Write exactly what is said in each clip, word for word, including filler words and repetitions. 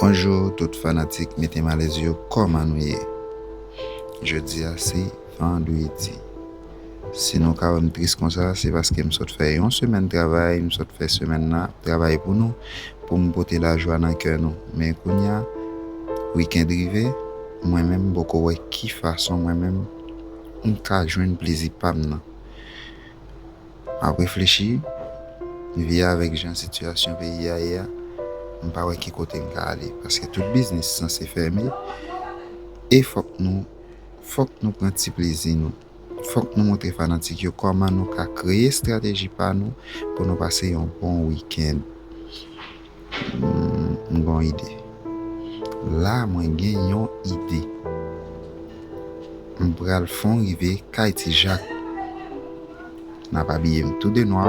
Bonjou tout fanatik Mete M Alèz yo, kòman nou ye? Jodi a se vandredi. Si nou ka wè m tris konsa, se paske m sot fè yon semèn travay, m sot fè semèn nan ap travay pou nou, pou m pote lajwa nan kè nou. Men kounye a, weekend rive, mwen menm m poko wè ki fason mwen menm m ka jwenn plezi pa m nan. M ap reflechi, vi a avèk jan sitiyasyon peyi a ye a, m pa wè ki kote m ka ale, paske tout biznis sanse fèmen, e fòk nou, fòk nou pran ti plezi nou. Fòk nou montre fanatik yo kòman nou ka kreye estrateji pa nou pou nou pase yon bon weekend. Hmm, m gen yon ide. La, mwen gen yon ide. M pral fè yon rive kay Ti Jak. N ap abiye m tou de nwa.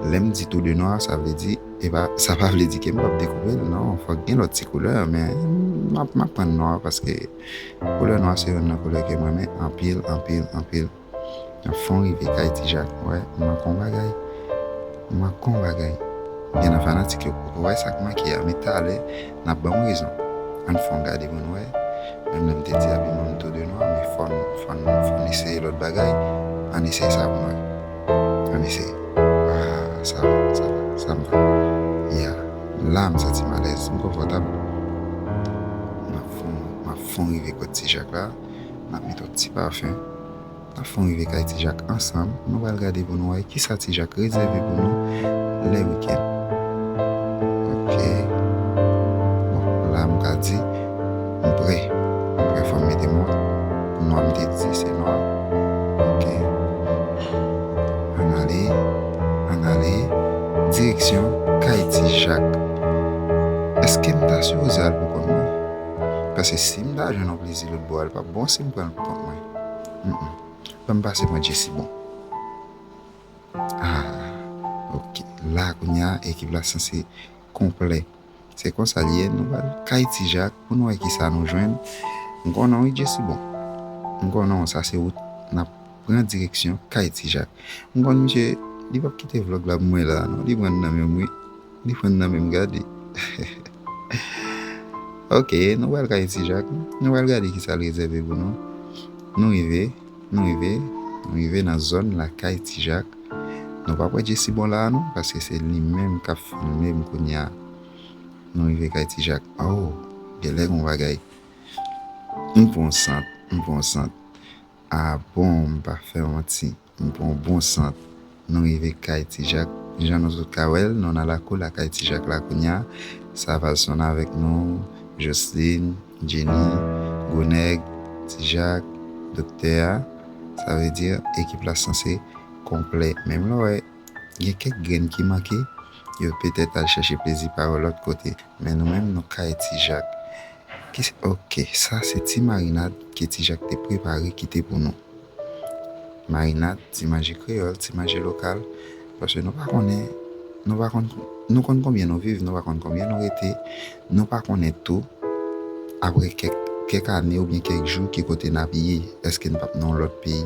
Lè m di tou de nwa, sa vle di, e pa, sa pa vle di ke m p ap dekoupe l, non. Fòk gen lòt ti koulè, men m ap, m ap pran nwa paske koulè nwa se youn nan koulè ke m renmen anpil, anpil, anpil. N ap fè yon rive kay Ti Jak. Wè, m manke yon bagay. M manke yon bagay. Gen nan fanatik yo poko wè sa k manke a, men talè, n ap ban m rezon. Ann fè yon gade pou n wè. Menm lè m te di a, pi mwen m tou de nwa, men fò n, fò n, fò n eseye lòt bagay. Ann eseye sa pou n wè. Ann eseye. Ah, sa va, sa va, sa m va. Ya. La, m santi m alèz, m konfòtab. M ap fè yon, m ap fè yon rive kot Ti Jak la. M ap mete yon ti pafen. N ap fè yon rive kay Ti Jak ansanm. Nou pral gade pou nou wè kisa Ti Jak rezève pou nou lè wikenn. Ok. Bon, la m ka di, m prè. M prè, fò m mete mwen. Nwa m te di, se nwa. Ok. Ann ale, ann ale. Direksyon kay Ti Jak. Èske m ta sipoze al pou kont mwen? Paske si m ta jwenn yon plezi lòt bò a, l p ap bon si m pran l pou kont mwen. Mm, mm. Ban m pase pran Jesibon. Ah, ok. La, kounye a, ekip la sanse konplè. Se konsa l ye, nou pral kay Ti Jak pou nou wè kisa nou jwenn. M konnen w wi, Jesibon. M konnen w, sa se wout n ap pran direksyon kay Ti Jak. M konn misye, li p ap kite vlòg la pou mwen la, non. Li pran nan men m wi. Li pran nan men m, gade. Ok, nou pral kay Ti Jak. Nou pral gade kisa l rezève pou nou. Nou rive, nou rive, nou rive nan zòn lakay Ti Jak. Nou p ap wè Jesibon la a non, paske se li menm k ap filme m kounye a. Nou rive kay Ti Jak. Oh, genlè gon bagay. M pran sant, m pran sant. Ah bon, m pa fè w manti. M pran yon bon sant. Nou rive kay Ti Jak. Jan nou tout ka wè l, nou nan lakou lakay Ti Jak la kounye a. Saval Son avèk nou, Jocelyn, Jenny, Gwo Nèg, Ti Jak, Doktè a. Sa vle di, ekip la sanse konplè. Menm lè w wè gen kèk grenn ki manke, yo petèt al chèche plezi pa yo lòt kote. Men nou menm, nou kay Ti Jak. Ki, ok, sa se ti marinad ke Ti Jak te prepare kite pou nou. Marinad, ti manje kreyòl, ti manje lokal. Paske nou pa konnen, nou pa konn, nou konn konbyen nou viv, nou pa konn konbyen nou rete, nou pa konnen tou, apre kèk, kèk ane oubyen kèk jou, ki kote n ap ye, èske n p ap nan yon lòt peyi.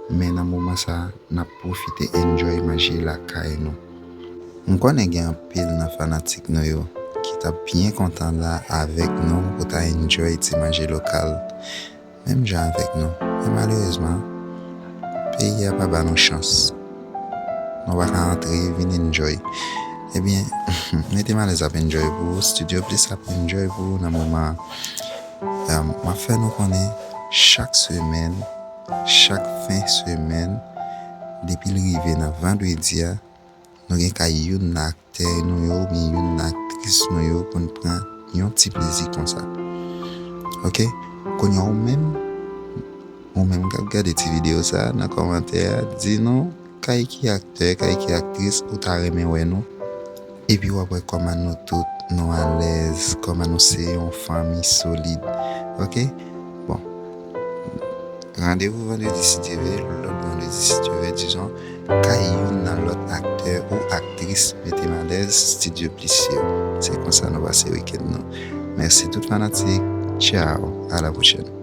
Men nan moman sa a, n ap pwofite enjoy manje lakay nou. M konnen gen anpil nan fanatik nou yo ki t ap byen kontan la avèk nou pou ta enjoy ti manje lokal, menm jan avèk nou. Men malerezman, peyi a pa ba nou chans. Nou pa ka antre vin enjoy. Ebyen, Mete M Alèz ap enjoy pou ou, Studio Bliss ap enjoy pou ou nan moman an. Em, m ap fè nou konnen chak semèn, chak fen semèn, depi l rive nan vandredi a, nou gen kay youn nan aktè nou yo oubyen youn nan aktris nou yo pou n pran yon ti plezi konsa. Ok? Kounye a ou menm, ou menm k ap gade ti videyo sa a, nan kòmantè a, di nou kay ki aktè, kay ki aktris ou ta renmen wè nou. Epi w ap wè kòman nou tout, nou alèz, kòman nou se yon fanmi solid. Ok? Bon. Randevou vandredi si Dye vle, lòt vandredi si Dye vle, dizon, kay youn nan lòt aktè ou aktris Mete M Alèz, Studio Bliss yo. Se konsa nou pase wikenn nou. Mèsi tout fanatik. Tchao. A la pwochèn.